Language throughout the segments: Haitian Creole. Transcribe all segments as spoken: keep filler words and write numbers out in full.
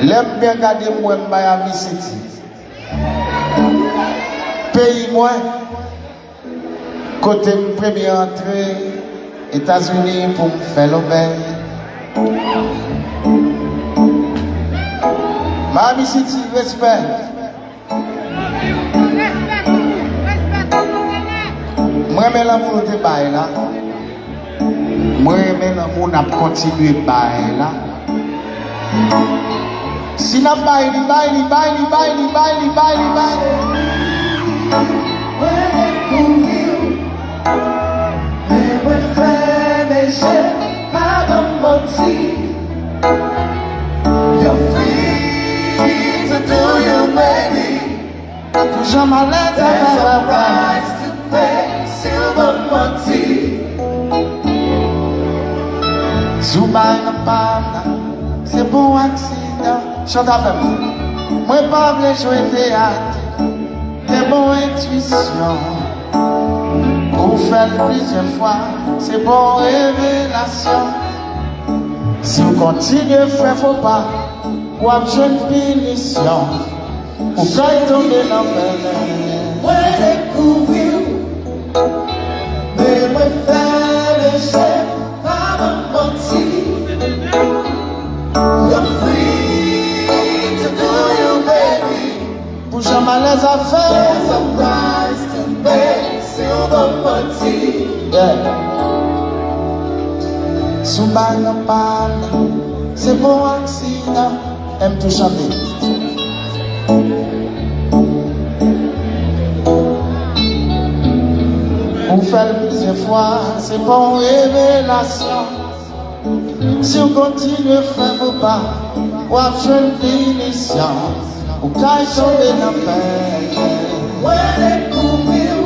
Lè m byen gade, m wè m bay Ami City. Peyi mwen, kote m premye antre Etazini pou m fè lobèy. Miami City, respè. Mwen renmen lanmou nou te bay la. Mwen renmen lanmou n ap kontinye bay la. Si n ap bay li, bay li, bay li, bay li, bay li, bay li, bay li. Mwen dekouvri w, men mwen fèmen je m, pa ban m manti. You're free to do you, baby. Pou jan malèz a fè papa. There's a price to pay, si w ban m manti. Si w bay nan pa m nan, se pou aksidan. Chante avè m. Mwen pa vle jwe teyat, gen bon entwisyon. Ou fè l plizyè fwa, se bon revelasyon. Si w kontinye fè fo pa, w ap jwenn pinisyon. Ou kay tonbe nan pèlen. Mwen dekouvri w, men mwen fèmen je m, pa ban m manti. You're free to do you, baby. Pou jan malèz a fè. There's a price to pay, si w ban m manti. Yeah. Si w bay nan pa m nan, se bon aksidan. M tou chante. Ou fè l plizyè fwa, se pa yon revelasyon. Si w kontinye fè fo pa, w ap jwenn pinisyon. Ou kay tonbe nan pèlen. Mwen dekouvri w,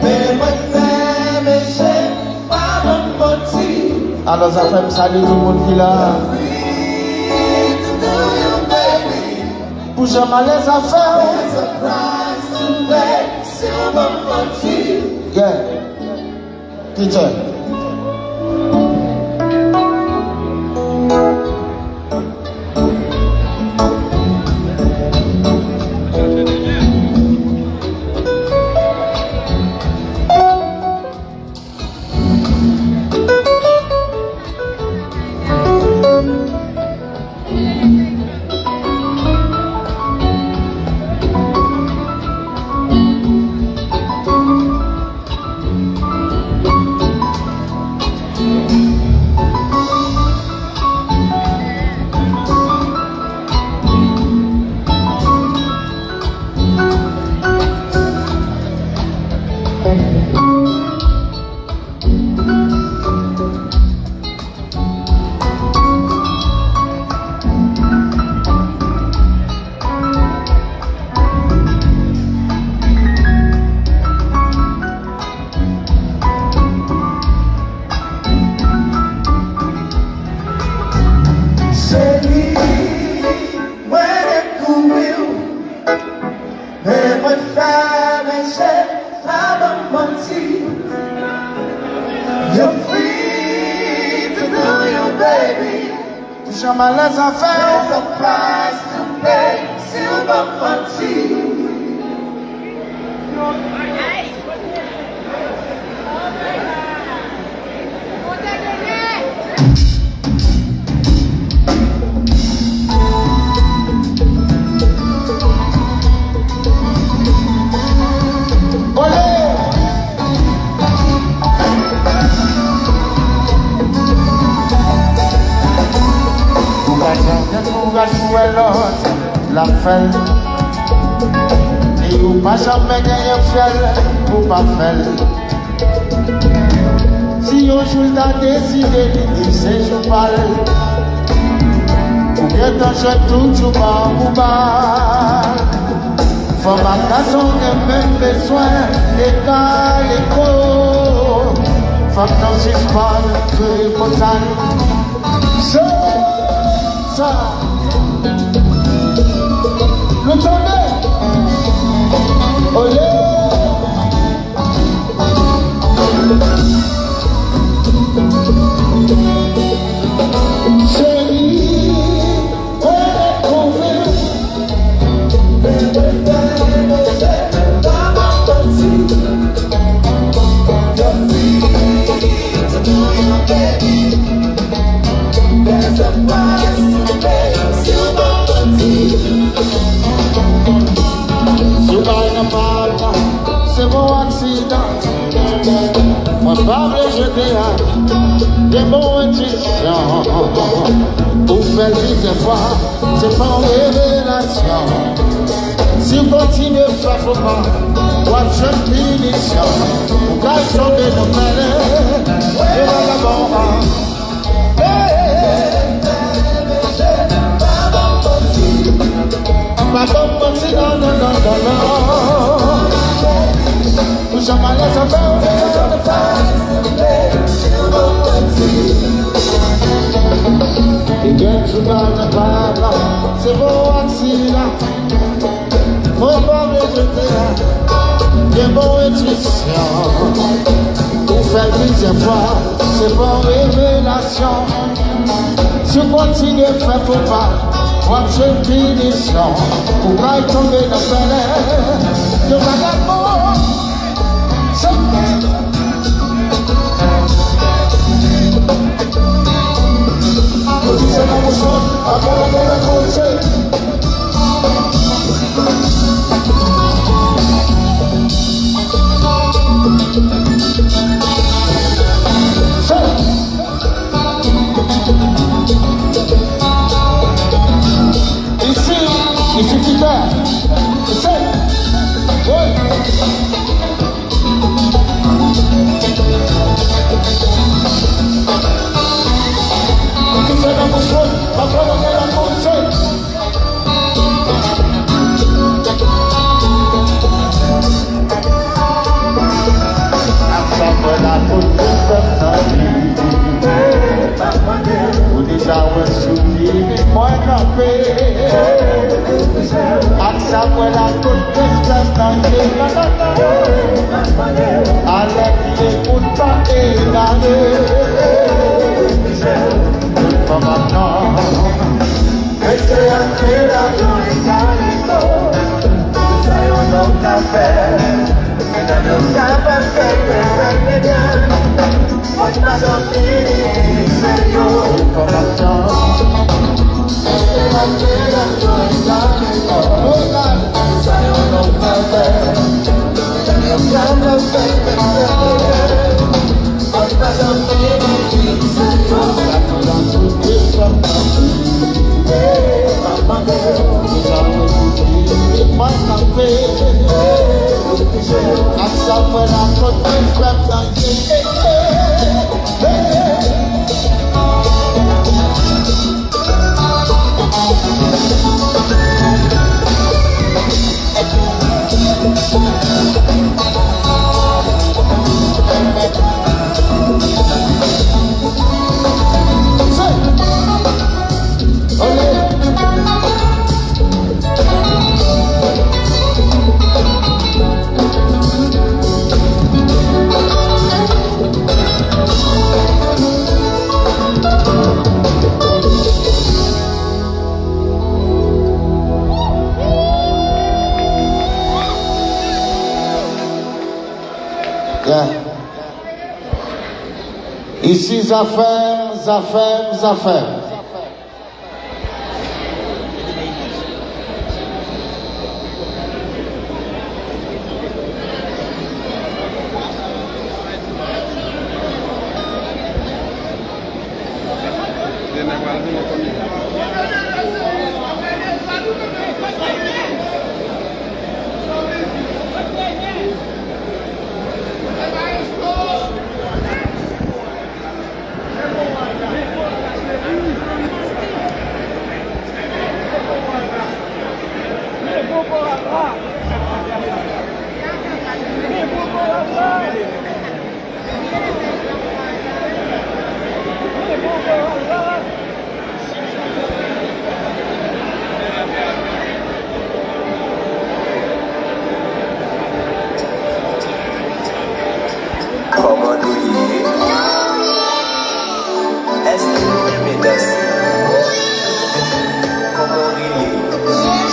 men mwen fèmen je m, pa ban m manti. Alò, zafè m salye tout moun ki la. Free to do you, baby. Pou jan malèz a fè w. There's a price to pay, si w ban m manti. Yeah. Peter. Cheri, mwen dekouvri w. Men mwen fèmen je m, pa ban m manti. You're free to do you, baby. Pou jan malèz a fè w. There's a price to pay, si w ban m manti. Ou pa janm gen kouraj pou wè lòt, l ap fè l. E ou pa janm genyen fyèl pou pa fè l. Si yon jou l ta deside li di se jou pa l, ou gentan jwenn tout jou pa pou ba l. Fanm ak gason gen menm bezwen, egal ego. Fòk nou sispann kreye koz sal. Sa. Nou tande. Olé. Gen bon entwisyon. Ou fè l plizyè fwa, se pa yon revelasyon. Si w kontinye fè fo pa, w ap jwenn pinisyon. Ou pral tonbe nan pèlen de vagabon an. Hey! Pa ban m manti, non, non, non, non, non. Pou jan malè sa fè w, li gen tout bagay nan papa, se bon aksidan. Mwen pa regrete, gen bon entwisyon. Ou fè l plizyè fwa, se pa yon revelasyon. Si w kontinye fè fo pa, w ap jwenn pinisyon. Ou pral tonbe nan pèlen de vagabon. Se Isi, isi Pita. Isi. Woy. Isi nan bouch mwen, pa pran nan men la konse. Ak sa mwen la kote pèp nan li. Ou deja wè sou li, mwen kanpe. Ak sa mwen la kote pèp nan li. Alè ki ekout pa egare. Kòman non? Mesye ak medam yo, li ka li to. Sa yo nou ka fè. Medam yo kapab fè, fè, fè, medam. Fòk pa janm fini, se yo. Fòk pa janm. Mesye ak medam yo, li ka li to. Sa yo nou ka fè. Medam yo kapab fè, fè, fè, medam. Yeah. Isi zafè, zafè, zafè. Kòman nou ye? Èske nou renmen danse? Kòman w rele?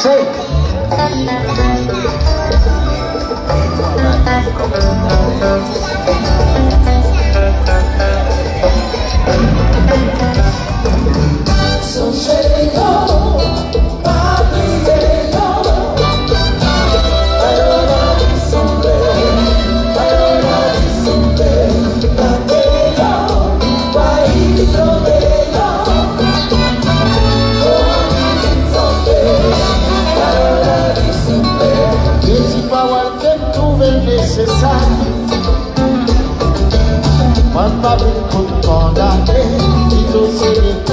Se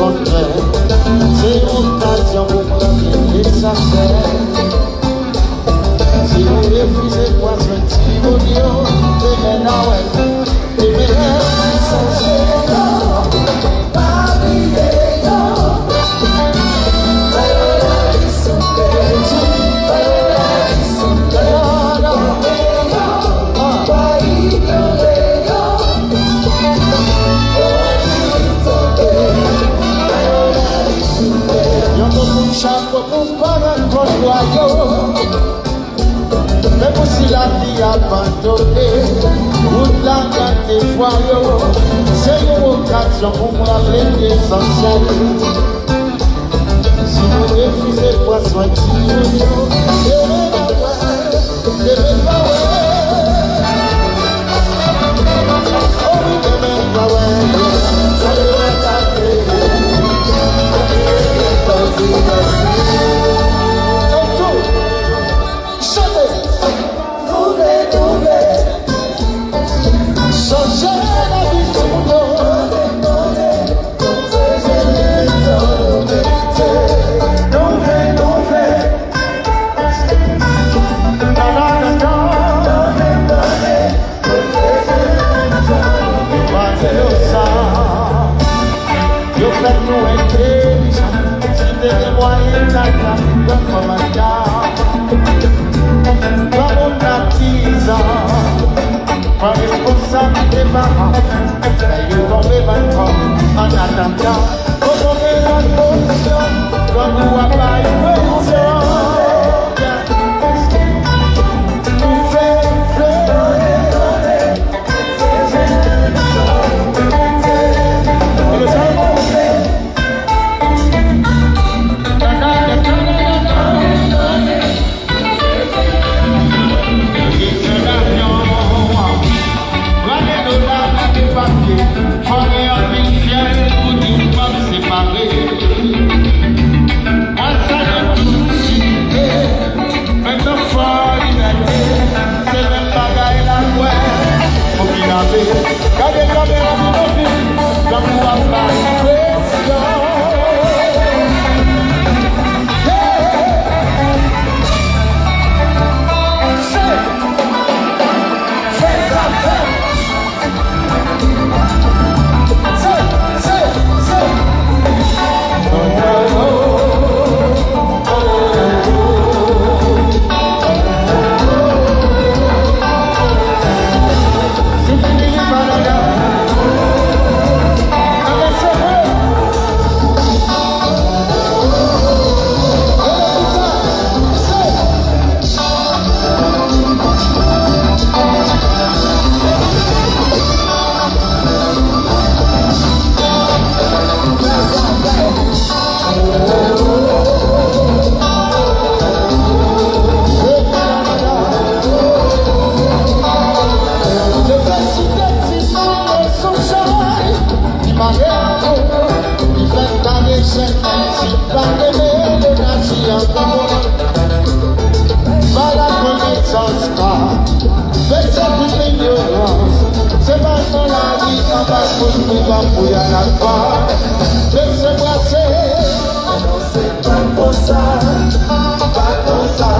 Se yon okazyon pou m raple lesansyèl. Si nou refize pran swen timoun yo, demen n a wè, demen n a sonje yo, pa bliye yo. Ba yo lavi sou pèdi, ba yo lavi sou pèdi, pa bliye yo, pa inyore yo. Yon moun chapo pou paran kondwa yo. Men pou si lavi abandone, wout la gate fwa yo. Se yon okazyon pou m raple lesansyèl. Si nou refize pran swen timoun yo, demen n a wè, demen n a wè. O wi, demen n a wè. Sa yo atake, atake, atake. Chante. Nou vle, nou vle chanje lavi timoun yo. Nou vle, nou vle. Yo fè nou entèlijan, si te gen mwayen, n ta pran kòmanda. Pran moun atizan, pran responsablite paran, fè yo tonbe ban kò. An atandan, kòm ou gen lòt opsyon, grangou ap bay presyon. Ou fè, ou fè. Fò gen anpil fyèl pou di w p ap separe. Mwen salye tout site. Menm nan fò libète, se menm bagay la kwè. Pou ki lave, gade kamera vin anpil, lanmou ap bay presyon. Yeah. Se, fè sa fèt. Li mare lakou, li fè kare chèn, si pa de melanji an komon. Ba la konesans pa, fè sèvi inyorans. Se pa nan lari anba kout pou bambou y a la pa. Mesye brase. Pa konsa, pa konsa.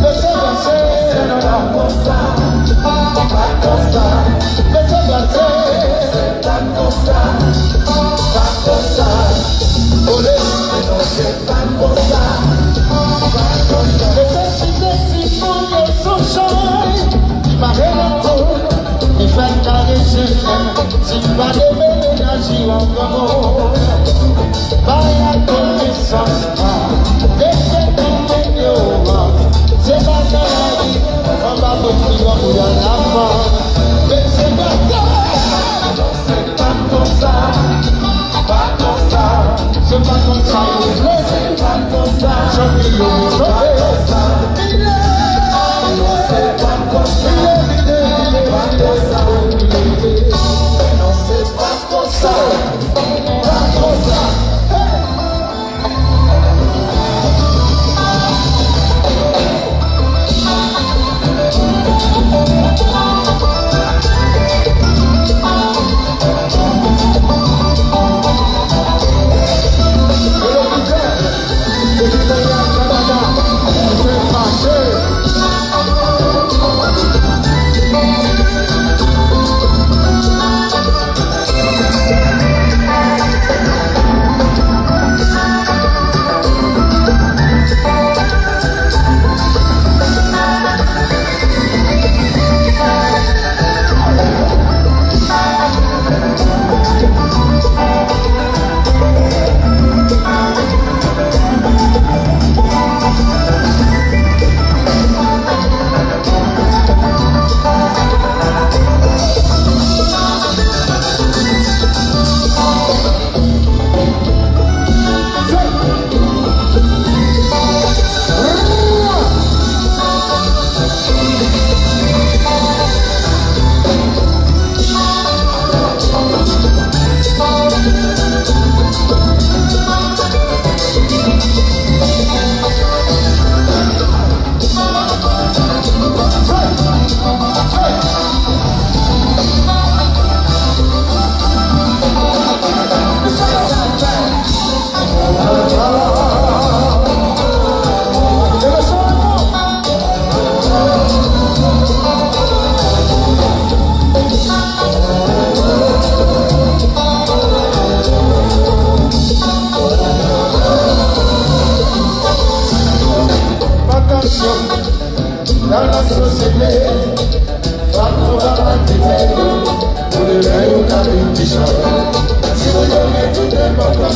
Mesye brase. Pa konsa, pa konsa. Mesye brase. Pa konsa, pa konsa. Ole. Non, se pa konsa, pa konsa. Mesye chite timoun yo sou chay. Li mare lakou, li fè kare chèn. Si pa de melanji an komon. Bay a konesans pa. Mesye ki gen yorans. Se pa nan lari, anba bouch li bambou y a la pa. Mesye brase. Pa konsa, pa konsa. Se pa konsa yo vle. Se pa konsa. Chanpinyon yo tonbe. Vide. Non, se pa konsa. Vide, vide, vide, vide. Pa konsa. Non, se pa konsa. Pa konsa. Hey!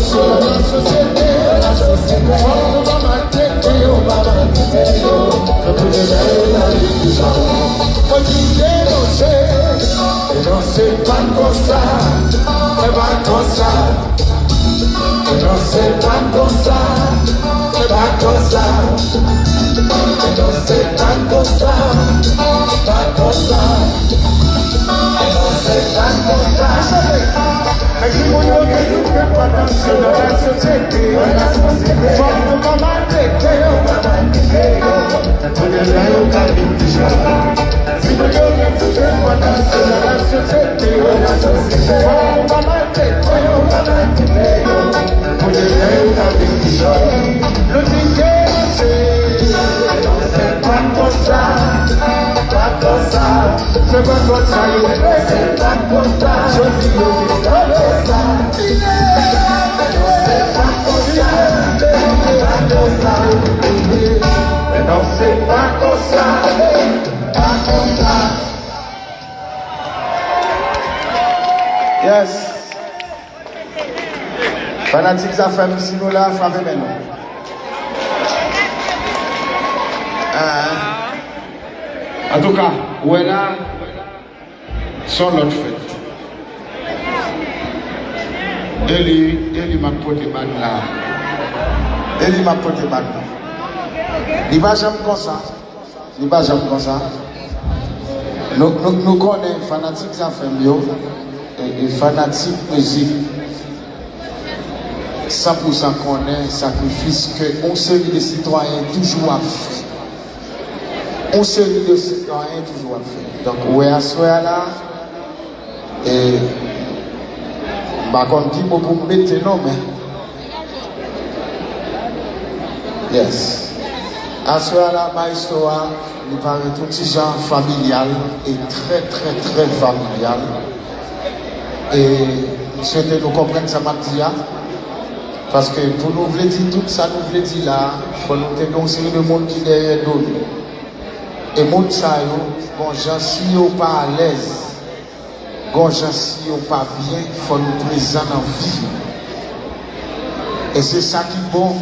Nan lasosyete, fòk nou pa maltrete yo, pa maltrete yo. Nan kote la yo ta vin ki jan. Fò nou denonse, e non se pa konsa, e pa konsa. E non se pa konsa, e pa konsa. E non se pa konsa, pa konsa. E non se pa konsa. Timoun yo ki soufri pandan yo nan lasosyete, fòk nou pa maltrete yo. Kounye a la yo ka vin pi jwa. Timoun yo ki soufri pandan yo nan lasosyete, fòk nou pa maltrete yo. Kounye a la yo ka vin pi jwa. Nou di ke se pa konsa, pa konsa. Se pa konsa yo fè, se pa konsa. Jodi yo di se pa konsa. Se pa konsa, se pa konsa. Men non, se pa konsa, pa konsa. Yes. Fanatik Zafèm, si nou la, frape men nou. Ah. Antouka, ou wè la, se yon lòt fèt. E li, e li m ap pote bag la. E li m ap pote bag la. Li pa janm konsa. Li pa janm konsa. Nou, nou, nou konnen fanatik Zafèm yo, e, e fanatik mizik san pou san konnen sakrifis ke yon seri de sitwayen toujou ap fè. Yon seri de sitwayen toujou ap fè. Donk, ou wè aswè a la, e, m pa konn ki mo pou m mete non, men, yes. Aswè a la, maestro a, li parèt yon ti jan familyal e trè, trè, trè familyal. E m swete nou konprann sa m ap di a. Paske pou nou vle di tout sa nou vle di la, fò nou te gen yon seri de moun ki dèyè do nou. E moun sa yo, gon jan si yo pa alèz, gon jan si yo pa byen, fò nou prezan nan vi yo. E se sa ki bon,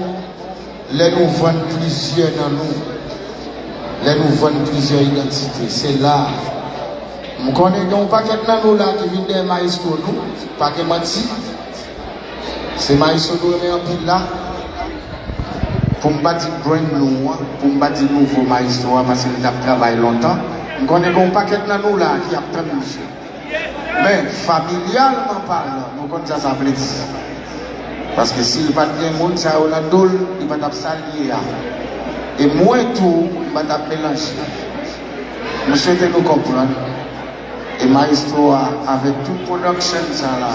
lè nou vann plizyè nan nou, lè nou vann plizyè idantite, se la. M konnen gen yon pakèt nan nou la ki vin dèyè maestro nou, pa gen manti. Se maestro nou renmen anpil la. Pou m pa di brand nou an, pou m pa di nouvo maestro a, paske li t ap travay lontan. M konnen gen yon pakèt nan nou la ki ap tann misye. Men, familyalman palan, nou konn sa sa vle di. Paske si li pa t gen moun sa yo nan do l, li pa t ap sa l ye a. E mwen tou, m pa t ap melanje. M swete nou konprann. E maestro a, avèk tout production sa la,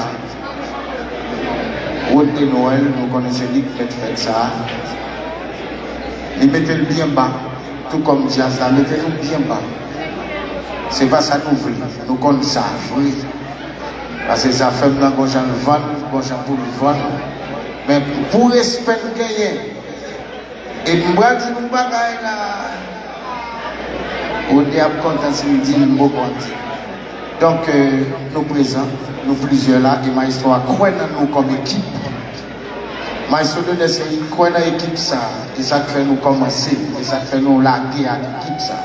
Rodney Noël, nou konnen se li k mèt fèt sa a. Li mete l byen ba, tou kòm djaz la mete nou byen ba. Se pa sa nou vle, nou konn sa vre. Paske Zafèm nan gon jan l vann, gon jan pou l vann. Men pou respè n genyen, e m pral di nou bagay la, Rodney ap kontan si m di l, m poko ap di. Donk, euh, nou prezan, nou plizyè la, e maestro a kwè nan nou kòm ekip. Maestro Dener Cery kwè nan ekip sa, e sa k fè nou kòmanse, e sa k fè nou lage ak ekip sa.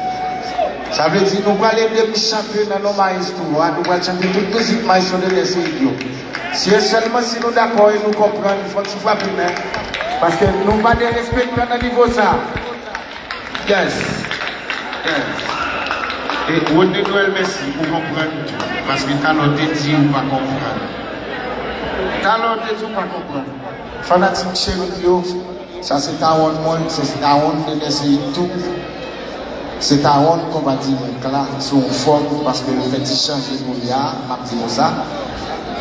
Sa vle di nou pral ede m chante nan non maestro a, nou pral chante tout mizik maestro Dener Cery yo. Si e sèlman si nou dakò e nou konprann, fò n ti frape men. Paske nou pa derespektan nan nivo sa. Yes. Yes. E Rodney Noël, mèsi, ou konprann tou. Paske talè w te di ou pa konprann. Talè w te di ou pa konprann. Fanatik Cherif yo, sa se tawonn mwen, se tawonn Dener Cery tou. Se tawonn konpa di mwen Kla sou yon fòm, paske l fè ti chanje kounye a, m ap di nou sa.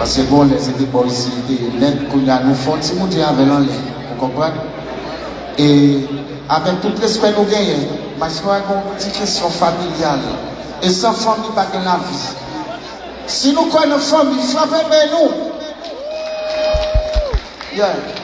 Paske bon, lè se te bò isi li te ye nèt, kounye a nou fè yon ti moute avè l anlè. Ou konprann? E avèk tout respè nou genyen, maestro a gen yon ti kesyon familyal. E san fanmi pa gen lavi. Si nou kwè nan fanmi, frape men nou. Yeah.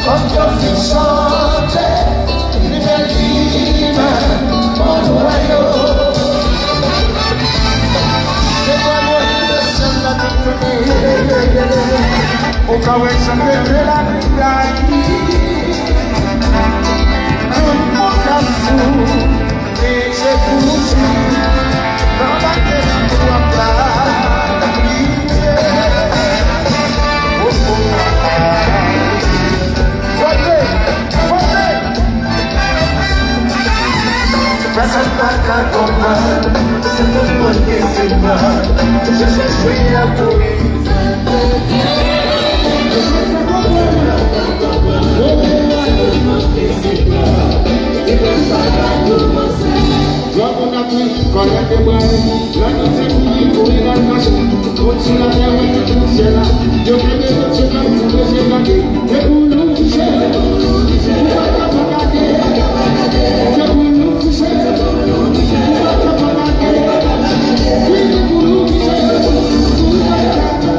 Kòm yo fin chante, li bèl li menm, on wè yo. Se kwa yo, li desèl la tout fini. Ou ka wè chante de la Karayi. Tout moun k ap fou. Pèsonn pa ka konprann, se tout moun ki siman. Chèche jwi a pou li. Lè moun ap ri, kòlè te bwè. Lè nou te kouri, kouri nan kache. Moun sou latè wè nou sou syèl la. Yo kenbe nou, je k ap foule, je gade. E pou nou fouche, ou pa ka pa gade. E pou nou fouche, ou pa ka pa gade. Wi, e pou nou fouche, ou pa ka pa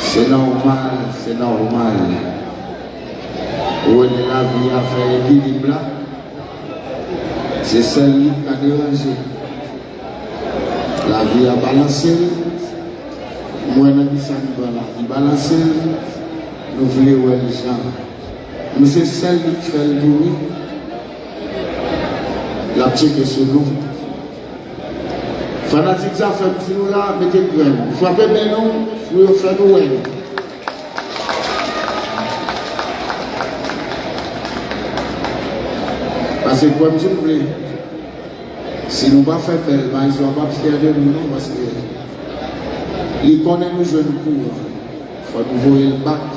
Se nòmal, se nòmal. Ou wè lè lavi a fè ekilib la, se sèl li k ka deranje. Lavi a balanse l. M wè nan kisa n pran lavi balanse l. Nou vle wè l jan. Nou se sèl li k fè l tou wi. L ap tcheke sou nou. Fanatik Zafèm, si nou la, mete grenn. Frape men nou pou yo fè nou wè nou. Pase kwè m si w vle. Si nou pa fè bèl, Maestro a p ap fyè de nou non, paske li konnen nou jwenn kouran. Fò nou voye l bak.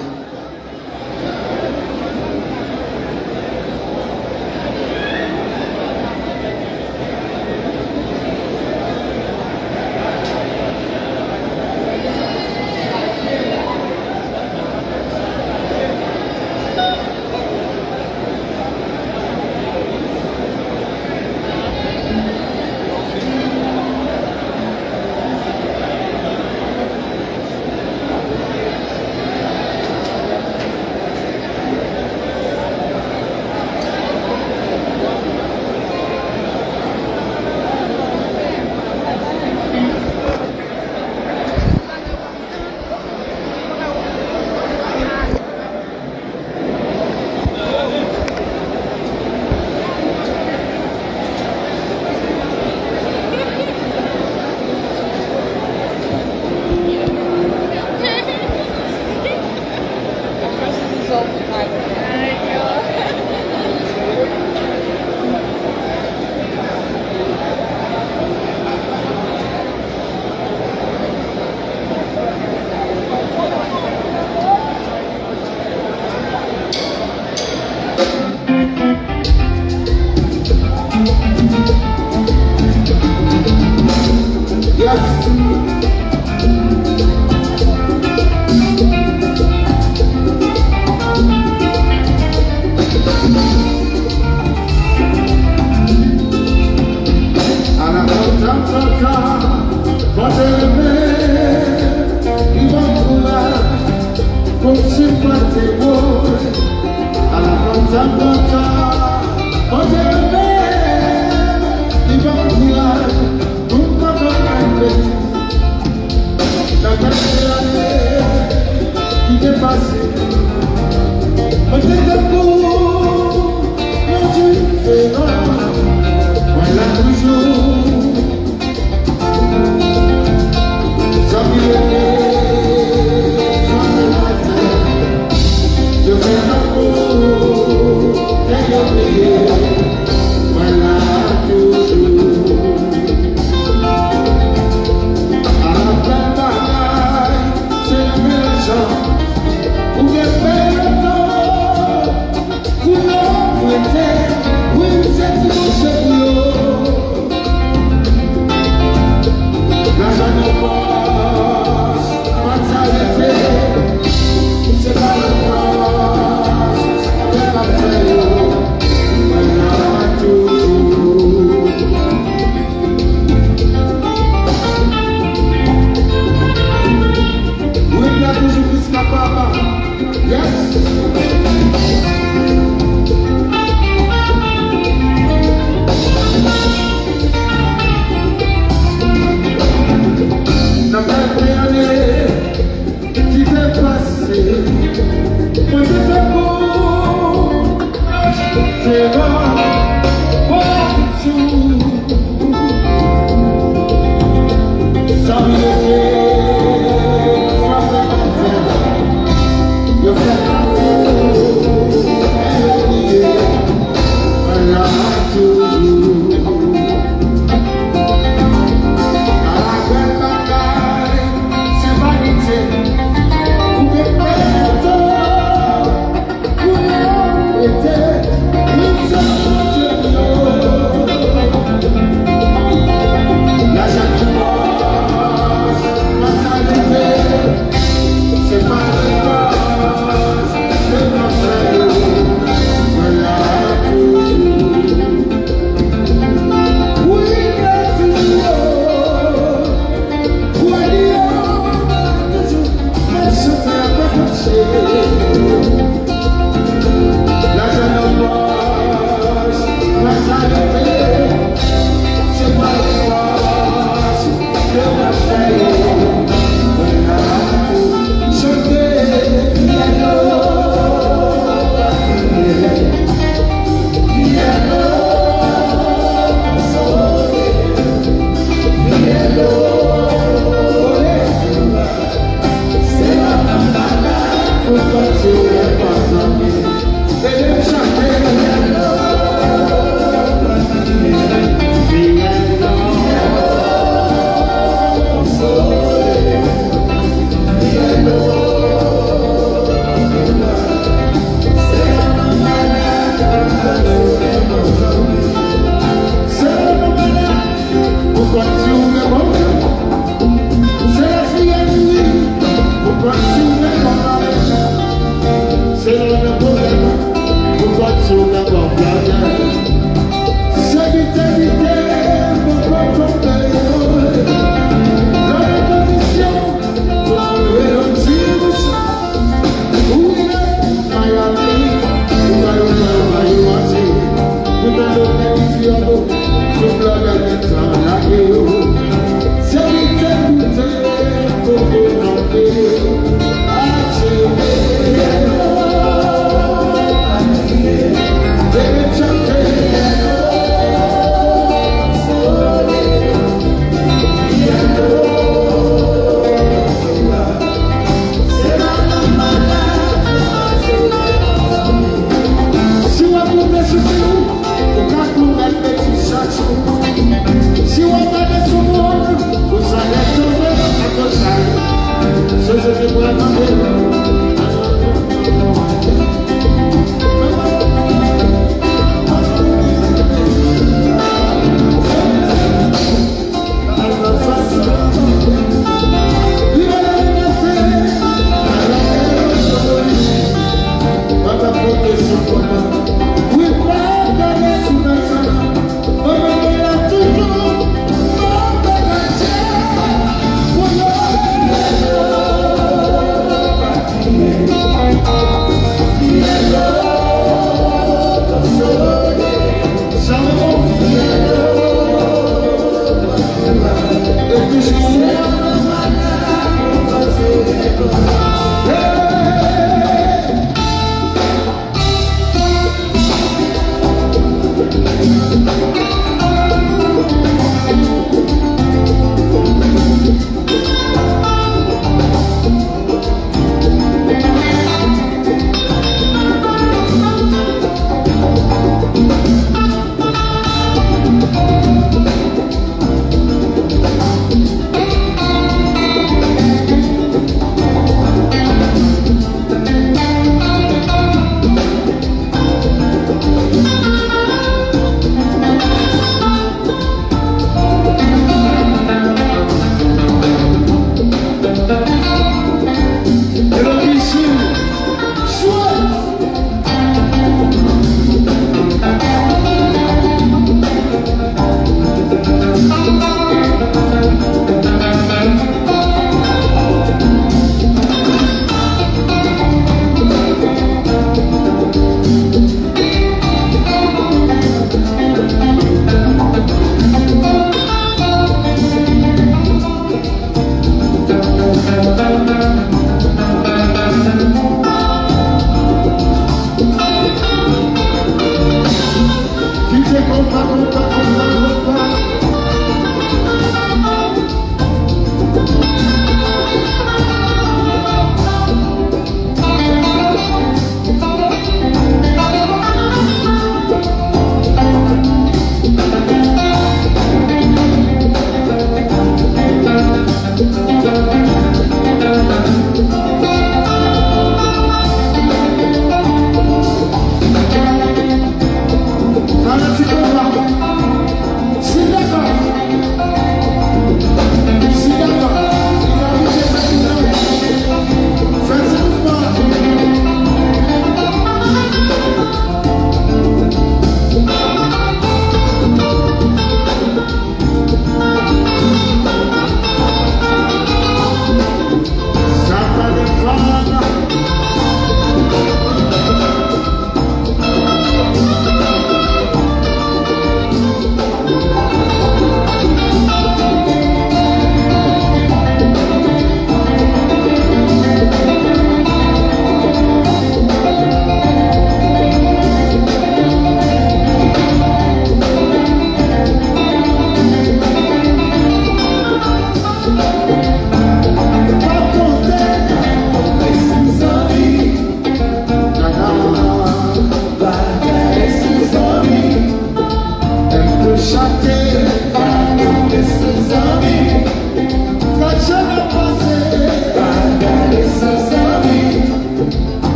Ala kontan, kontan, Bondye renmen, li ban m kouraj pou m sipòte woy. Ala kontan, kontan, Bondye renmen, li ban m kouraj pou m kapab fè betiz. Nan kèk ane ki te pase, mwen te tankou yon diferan. Mwen la toujou. Zanmi yo te frape atè. Yo fè tankou ke yo bliye. Mwen la toujou. Ala bèl bagay, se yon bèl jan. Ou gen bèl tan. Kou yo prete, wi, m se ti manje pou yo. Lajan nan pòch, pa t sa rete. Se pa nan pòch, mwen p ap fè yo. Mwen la toujou. Wi, m la toujou plis kapab. Yes! Nan kèk ane ki te pase, mwen te tankou yon diferan. Mwen la toujou. Zanmi yo te frape atè. Yo fè tankou ke yo bliye. Mwen la toujou. Ala bèl bagay, se vanite. Ou gen bèl tan.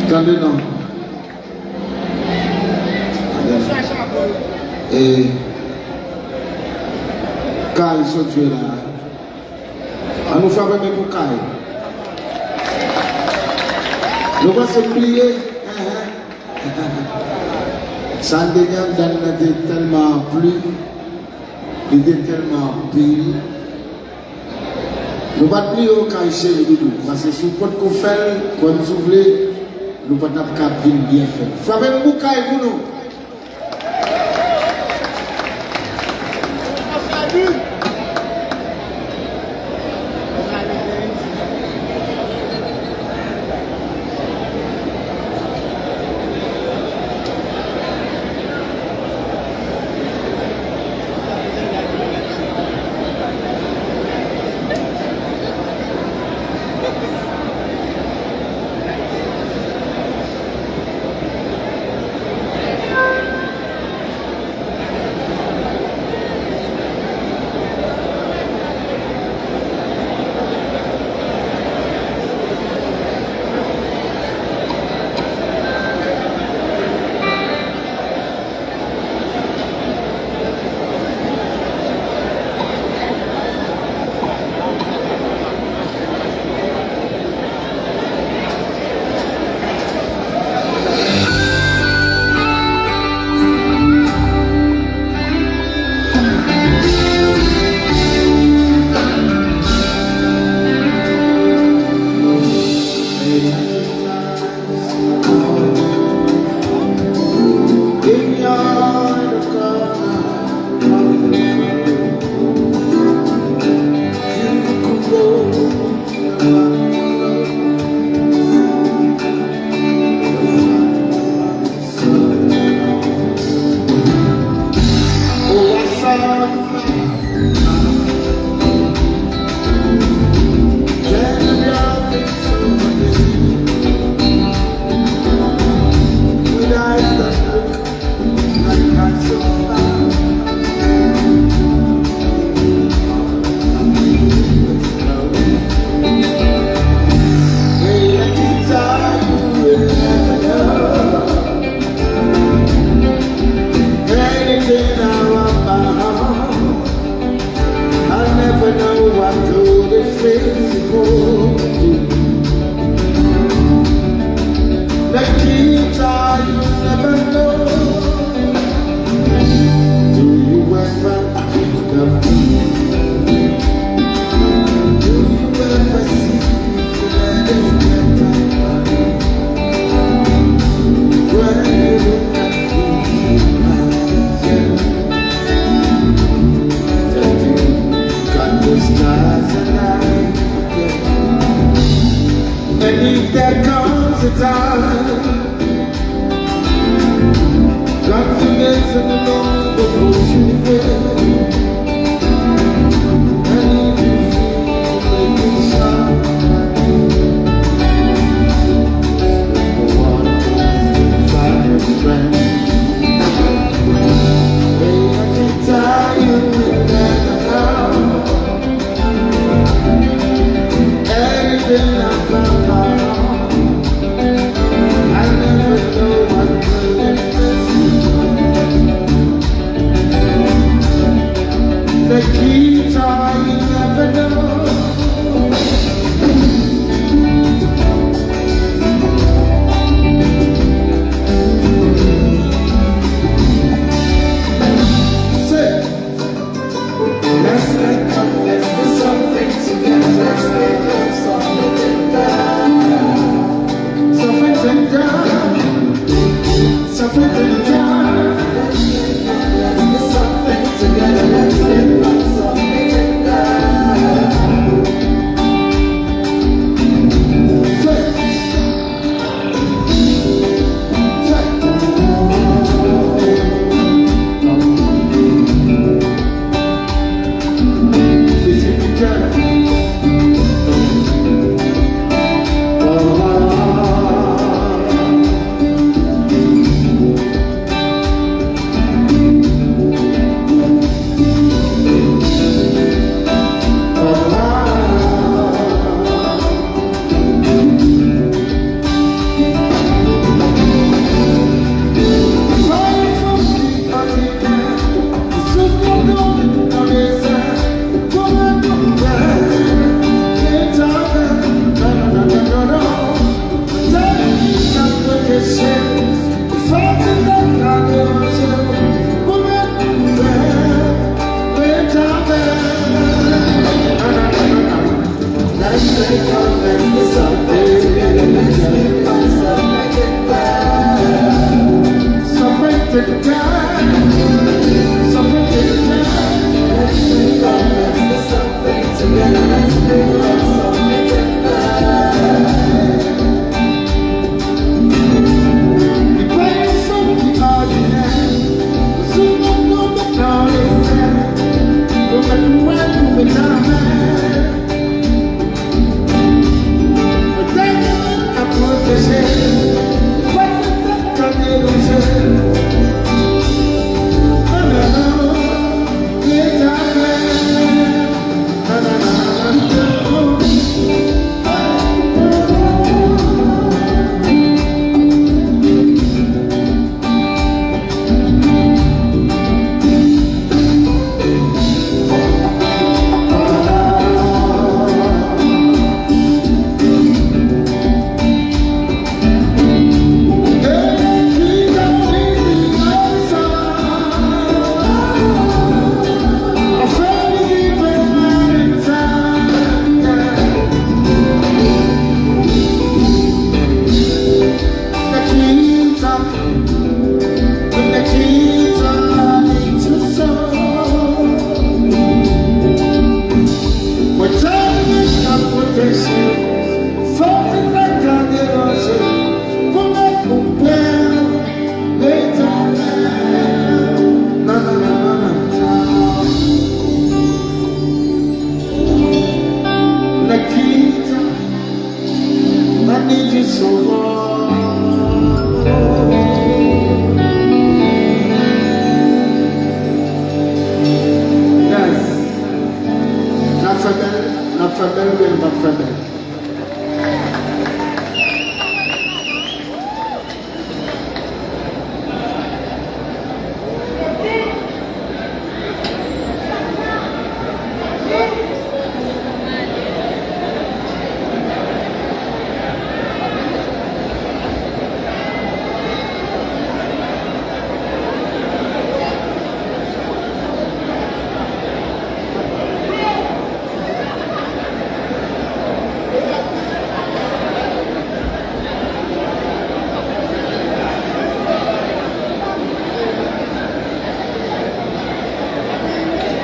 Tande non. E Kay sot jwe la. An nou frape men pou Kay. Nou panse m bliye? Enhen. Sa n te gen anndan nan te tèlman anpli, li te tèlman anpil. Nou pa t bliye w Kay cheri doudou, paske si w potko fè l, kwè m si w vle, nou pa t ap ka vin byen fè l. Frape m pou Kay pou nou. And if there comes a time God forbids and the Lord will put you there. And if you feel to make a shot, the water is the fire strength. They have to tell you that now. Anything I found out, I never know what good it feels.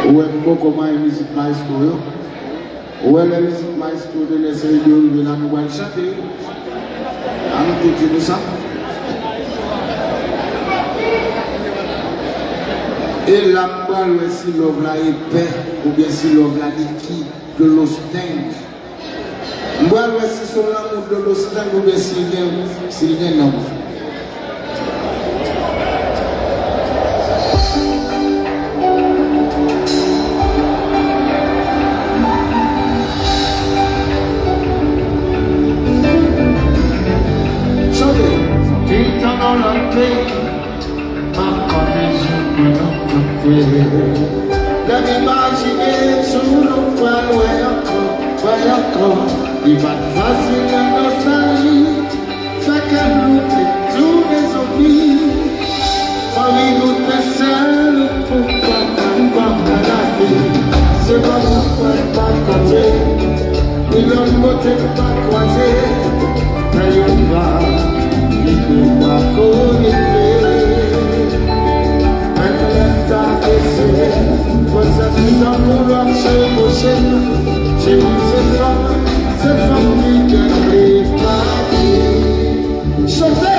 Ou wè m poko manyen mizik maestro yo. Ou wè lè mizik maestro Dener Ceridot rive la, nou pral chante. An nou tou di nou sa. E la m pral wè si love la epè oubyen si love la likid. Dolo Stank. M pral wè si se yon lanmou Dolo Stank oubyen si l gen, si l gen nonm. Chante. Anpil tan nan lòt peyi, m ap konte jou pou nou konte. Lè m imajine jou nou pral wè ankò, wè ankò, li pa t fasil nan nostalji. Fè kè m loute, tounen zonbi. Anvi goute sèl ou pou papa m, papa lavi. Se pa mwen kwè pa konte, ni lòt kote m pa kwaze. Nan yon pa, vide pa konekte. Menm lè m ta eseye, pwosès ou tankou lòt chevauche. Se moun, se fanm, se fanm ki gen kle pati. Chante!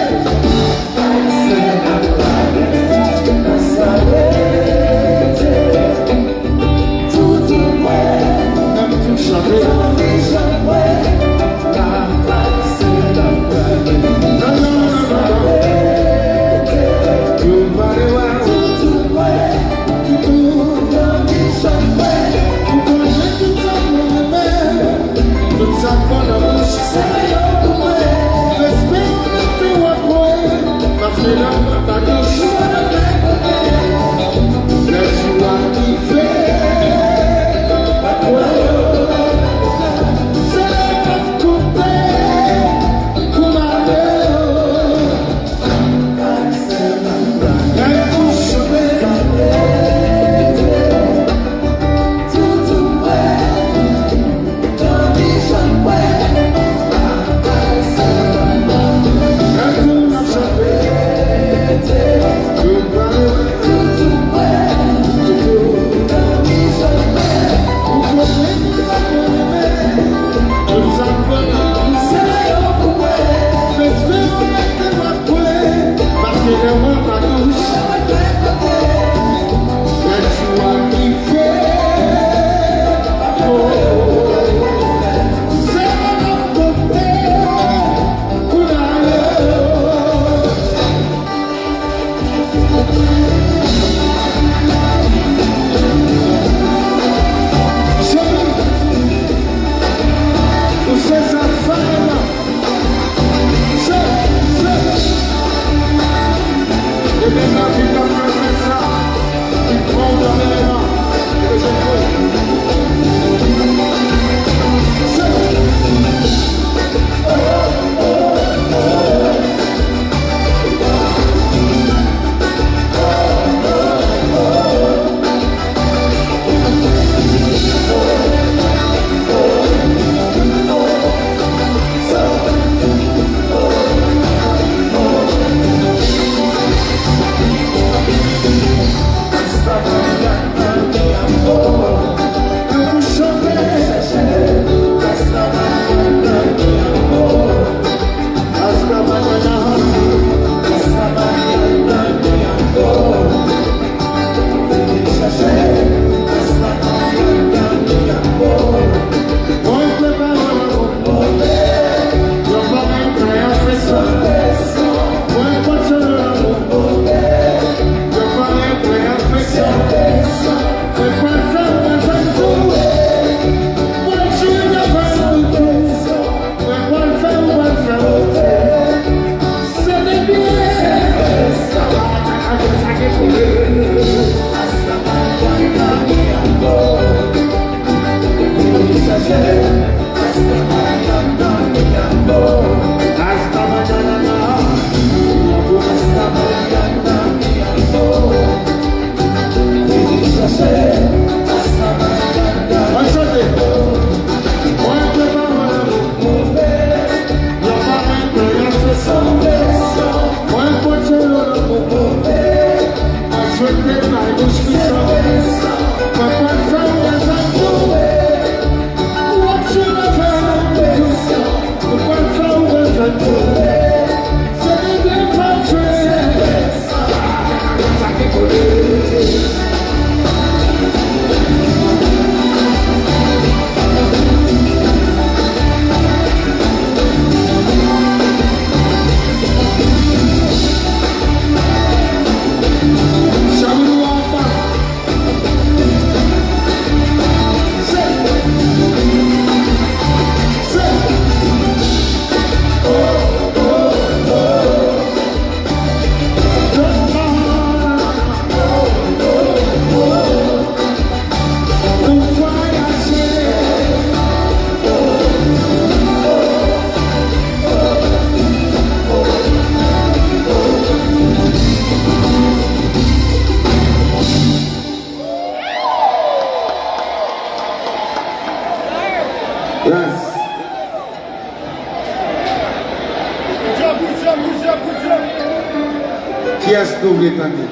Kiyès nou vle tande?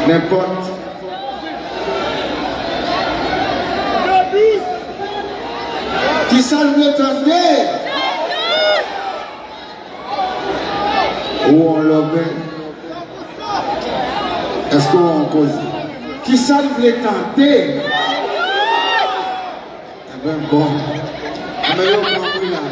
Nenpòt. Kisa n vle tande? Ou on lòbè? Èske ou on koze? Kisa n vle tande? Enben, bon. Enben, yo pran wi la.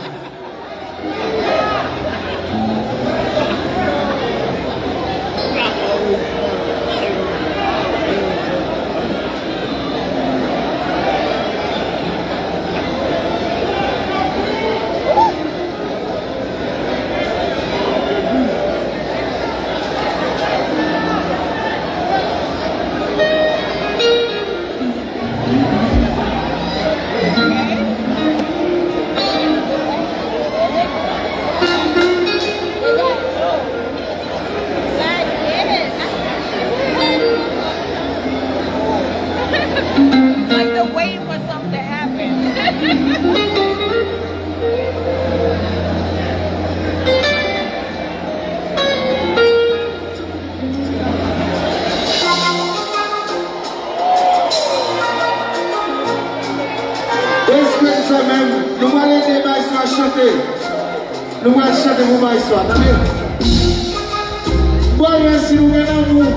Like they're waiting for something to happen. Respè sa menm, nou pral ede maestro a chante. Nou pral chante pou maestro a, tande. M pral wè si nou gen lanmou.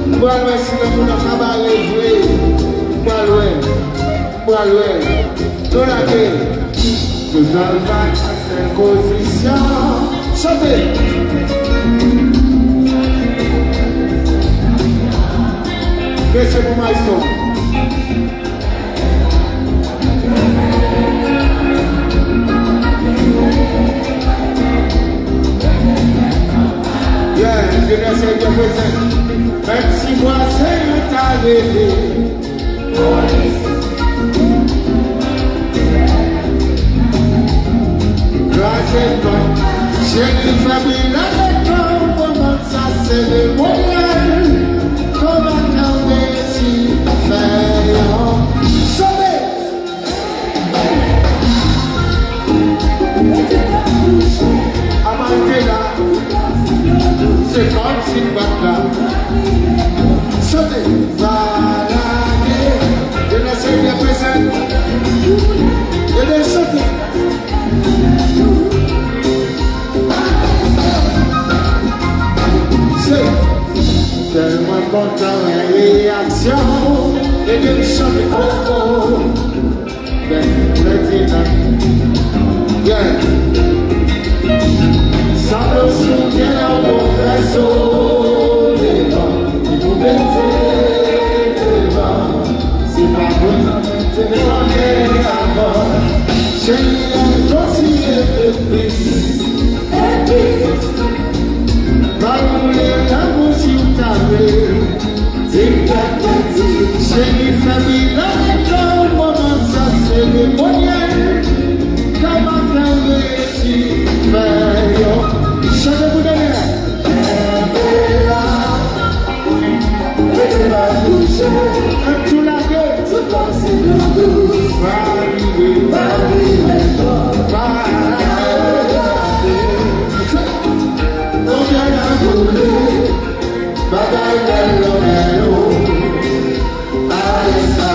M pral wè si lanmou nan kabare vre. M pral wè. M pral wè. Nou lage. Toujou al bay ak sèl pozisyon. Chante. Mesye pou maestro. Yeah, Jenès byen prezan. Menm si vwazen yo ta rele. Kraze pòt. Cheri, fè bri la letan, moman sa seremonyèl. Kòman k ap reyisi fè yon sote? Apa l te la, se kòmsi l pa t la. Sote, pa lage. Jenès byen prezan. Ede sote. Se tèlman kontan wè reyaksyon w. Ede m chante, oh, oh. Bèl, bèl ti tan. Yeah. Sanble sou kè w pwofèso devan, li pou mete devan. Se pa mwen, se mwen avan. Cheri, kontinye fè plis. Fè plis. Pral boule lanmou si w ta vle. Di m gad mwen di. Cheri, fè bri la letan, moman sa seremonyèl. Kòman k ap reyisi fè yon. Chante pou Daniel. Kenbe la. Mete pa bouje. Ann tou lage. Tout kòmsi nou dous. Pa rive. Pa rive twò. Pa lage. Konbyen nan boule. Bagay bèl, bèl, oh. Alèz sa.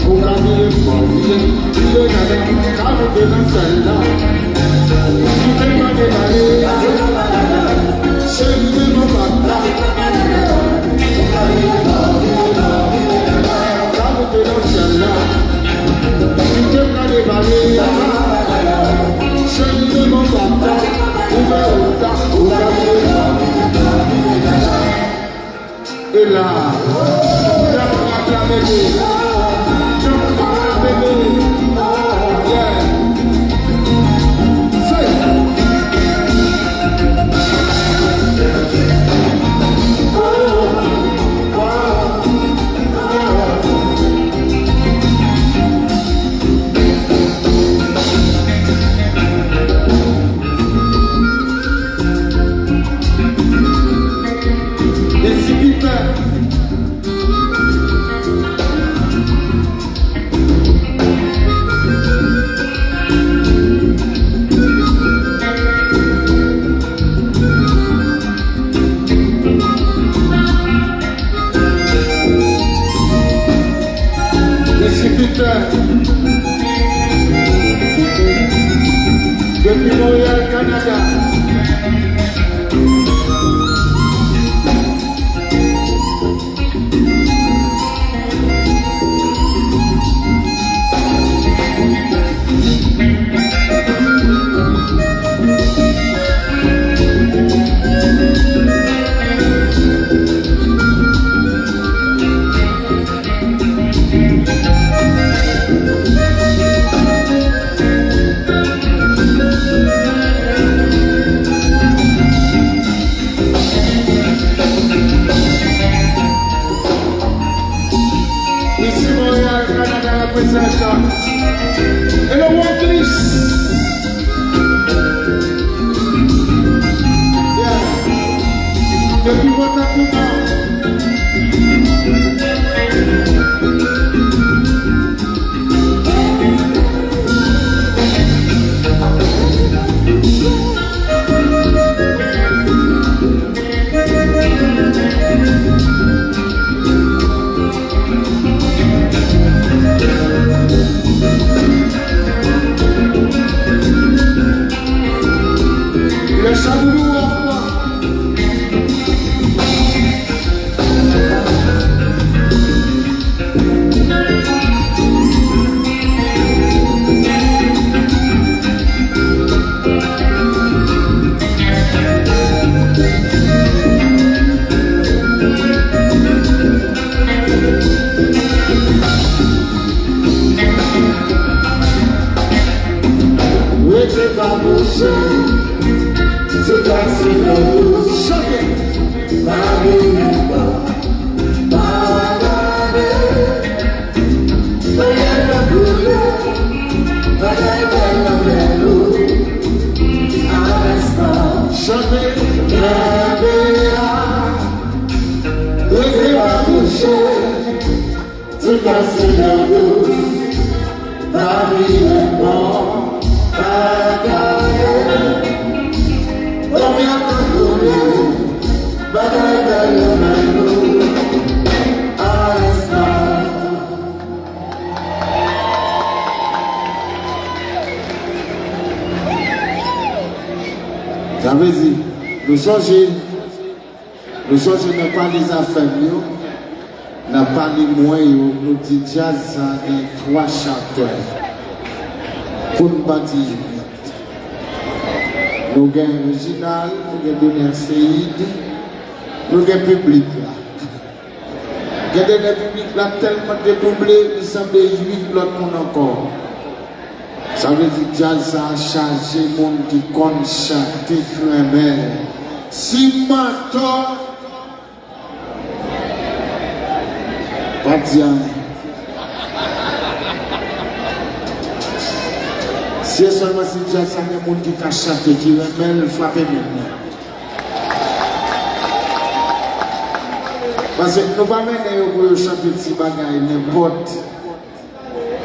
Ou ka vire fò, wi. E la, Jean-Claude la bebe. Jean-Claude la bebe. Yeah. Say. Ensipitan. Ensipitan. Depi Monreyal, Kanada. Isi Monreyal, Kanada reprezantan. Hello, English. Yeah. Depi Pòtakouman. Rete pa bouche, se pase nan bouch. Chante. Pa vire bò, pa gade. Soyèl ap koule, bagay bèl nan men nou. Avèk sa, chante. Kenbe la, rete pa bouche. Ti kase nan dous, pa vire bò, pa gade. Konbyen tan koule, bagay bèl nan men nou. Sa vle di, nou sonje, nou sonje nan pale zafè m yo, nan pale mwen yo, nou di djaz sa gen twa chatè. Pou n pa di uit. Nou gen Reginald, nou gen Dener Ceide, nou gen piblik la. Gen de nèg piblik la tèlman dedouble, li sanble uit lòt moun ankò. Sa vle di djaz sa a chaje moun ki konn chante, ki renmen l. Si m antò, pa di anyen. Si e sèlman si djaz sa gen moun ki ka chante, ki renmen l, frape men mwen. Paske nou pa mennen yo pou yo chante ti bagay nenpòt.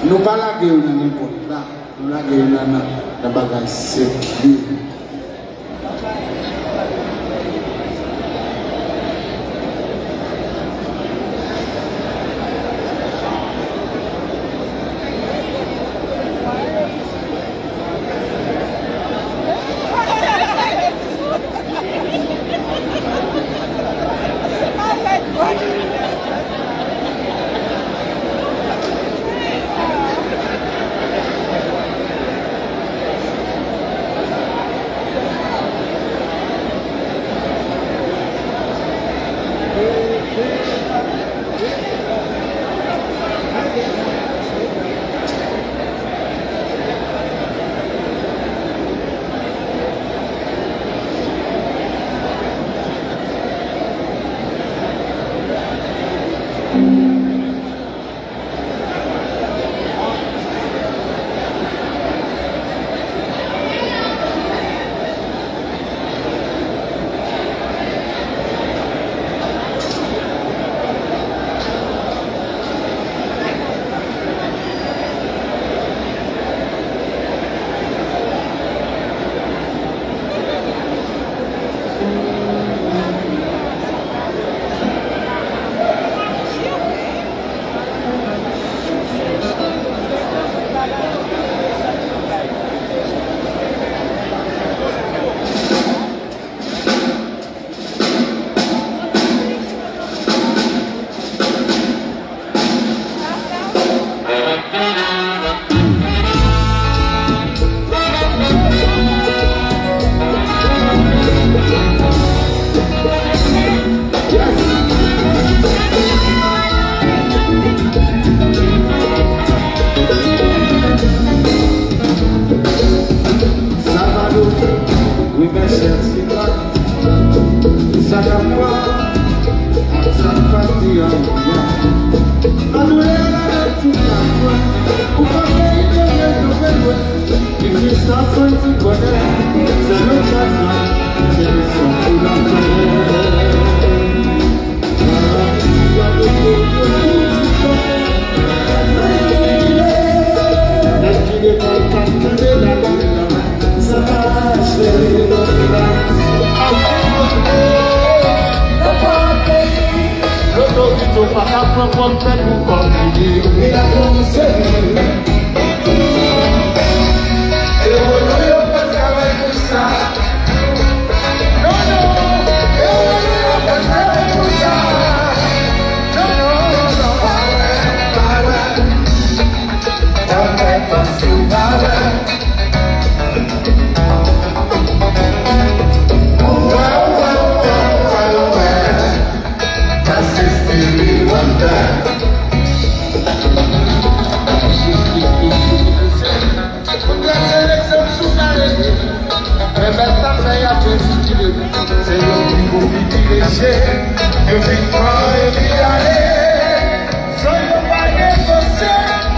Nou pa lage yo nan nenpòt la. Nou lage yo nan, nan, nan bagay serye. Sa fè ti bonè, se lokazyon, se leson pou lapè. Nèg ki lekòl k ap kenbe lavi, sa pa achte. Lotorite w pa ka pran kòb tèt ou kòm li ye. Li la pou ou serye. Ewo nou yo pa travay pou sa. Non, non. Ewo nou yo pa travay pou sa. Non, non, non, non. Pa wè, pa wè. Pa fè kòmsi w pa wè. Wè, wè, wè, wè, wè. Pase Stevie Wonder. Pou trase legzanp sou karye, men bèl zafè y ap ensikile. Se yo ki pou privilejye, yo fin pran epi ale. San yo pa negosye,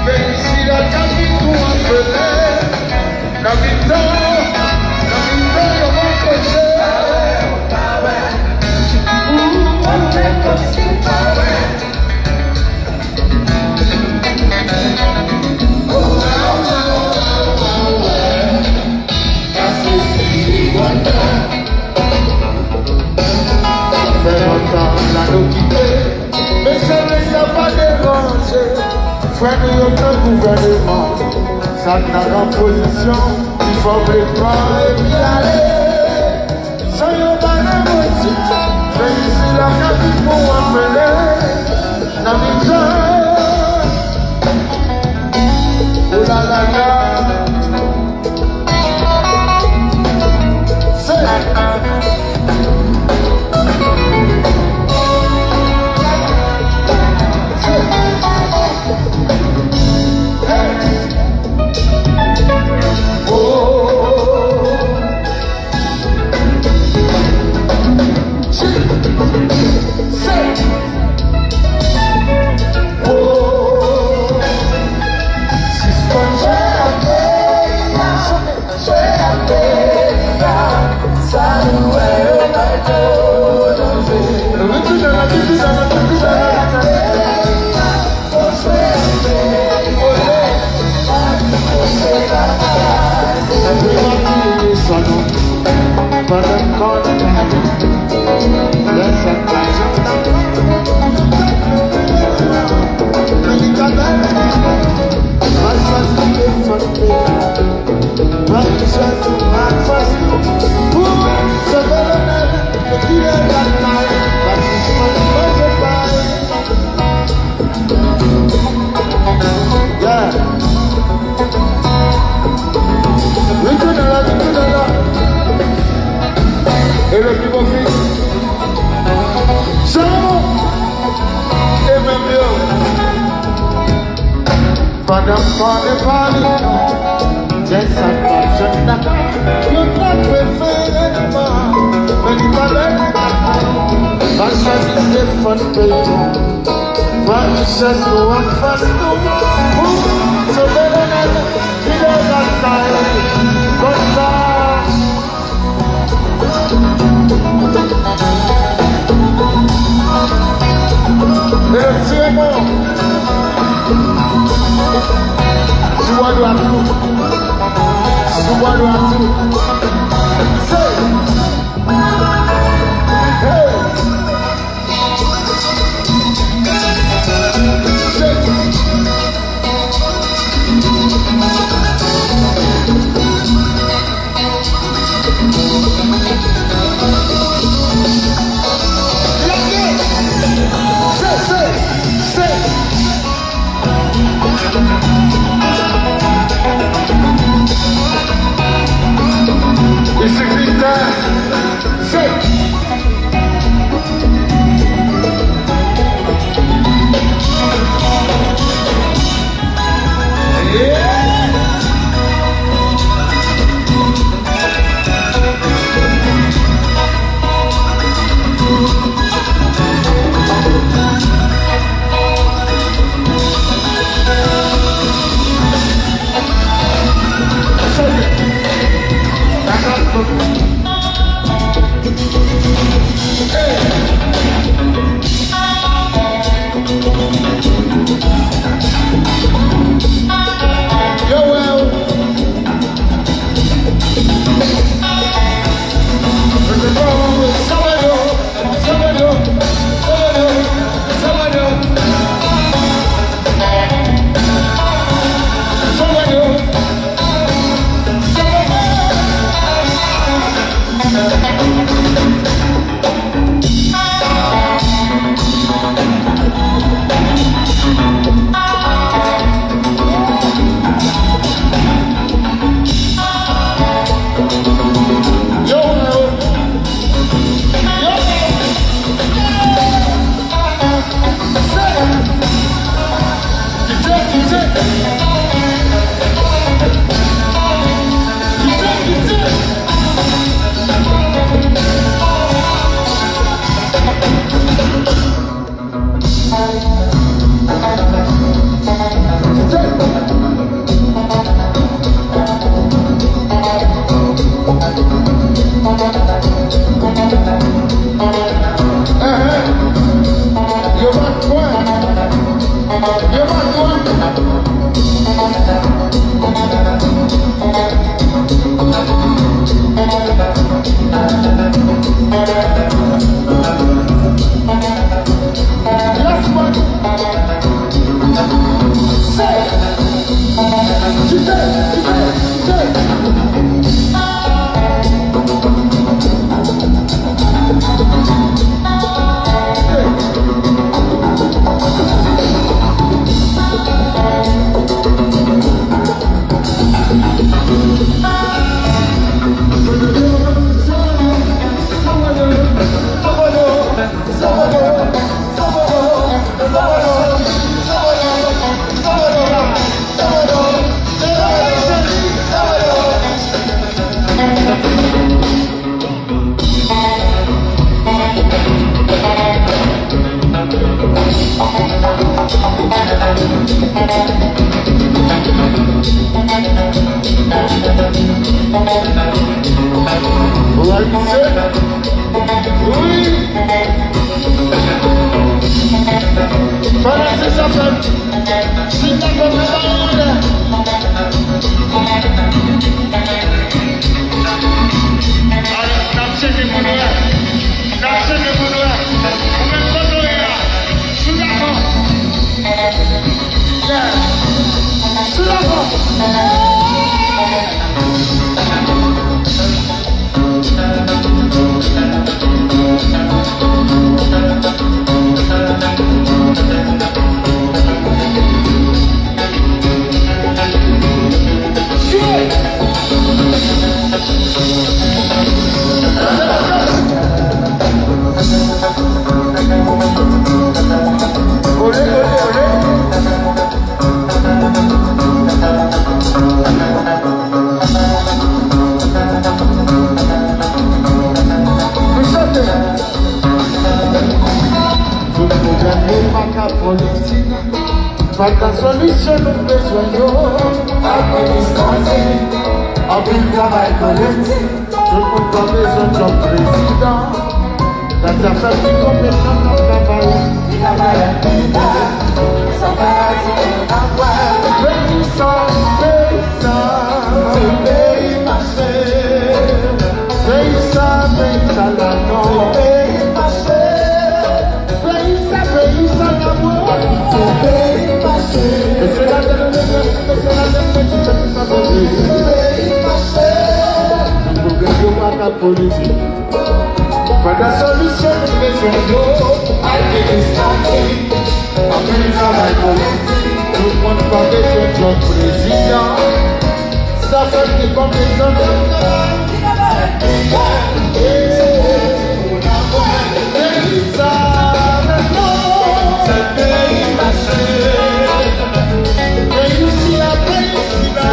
men isi la ka vin kou anfelen. Nan mitan, nan mitan yo pa koche. Ou pa fè kòmsi w pa wè. Sa fè lontan la nou kite. Mesye, men sa pa deranje. Frè nou yo nan gouvèneman, sa k nan opozisyon, ki fò vle pran epi ale. San yo pa nan manti, men isi la ka vin pou anfelen. Nan mitan, ou la la la. Se, se, hey. Oh. Yeah. Retounen la, retounen la. E le pi bon fi. Jean. E menm yo. Pandan m konnen pa li non. Lè sa pa jwenn dakò, yo ta prefere nou pa. Men li pa bèl li pa bon. Pa chwazi defann peyi nou. Pran richès nou ak fòs nou pou sove Lènèl ki devan kay li. Konsa. Eleksyon sou wadwa tou. Sou wadwa tou. Say. Hey. Fanatik Zafèm, si n dakò, fè bagay anlè. Alò, n ap tcheke pou nou wè. N ap tcheke pou nou wè. Ou menm, kote w ye a? Si w dakò. Yeah. Si w dakò. Tout pwoblèm nou pa ka politik, pa ka solisyon nou bezwen yo. Administratif, anpil travay kolektif. Tout moun pa bezwen djòb prezidan. Gad zafè ki konpetan k ap travay. Ki travay ak pita, san fatig, san pwal. Peyi sa, peyi sa. Se peyi mache. Peyi sa, peyi sa la non. Se peyi mache. Peyi sa, peyi sa la mwen. Se peyi mache. E se la tèt nou deplase, se la tèt nou deplase. Peyi mache. Tout pwoblèm yo pa ka politik. Pandan solisyon nou bezwen yo, administratif, anpil travay kolektif, tout moun pa bezwen djòb prezidan. Sa fè ke konpetan nan travay. Peyi sa, peyi mache. Peyi isi a, peyi sila.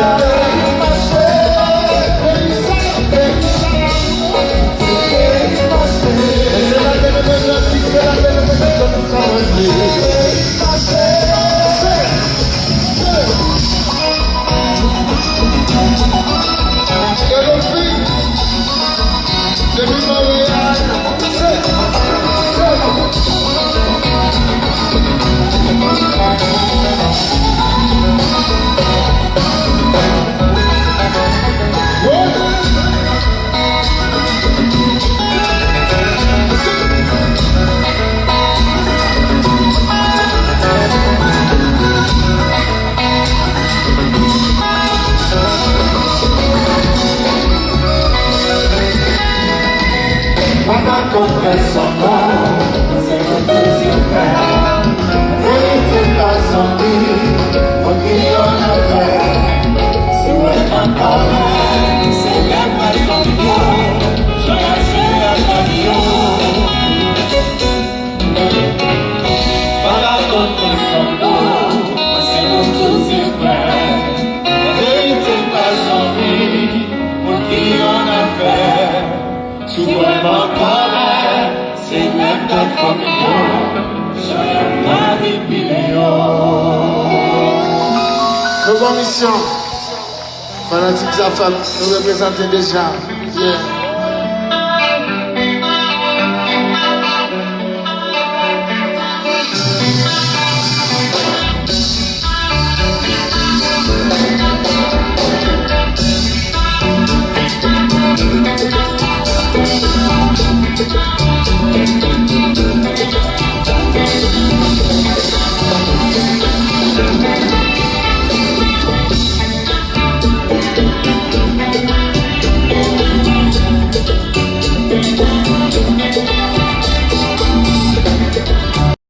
Peyi sa, peyi sa. Pa dakò pèsonn non, se nou tout se frè. Verite pa zanmi, moun ki yon afè. Si w wè m an kòlè, se lè m pral fanmi yo, jan y ap jwe ak fanmi yo. Pa dakò pèsonn non, se nou tout se frè. Verite pa zanmi, moun ki yon afè. Si w wè m an kòlè, se lè m pral fanmi yo, jan y ap manipile yo. Nou gon misyon. Fanatik Zafèm, nou reprezante deja. Yeah.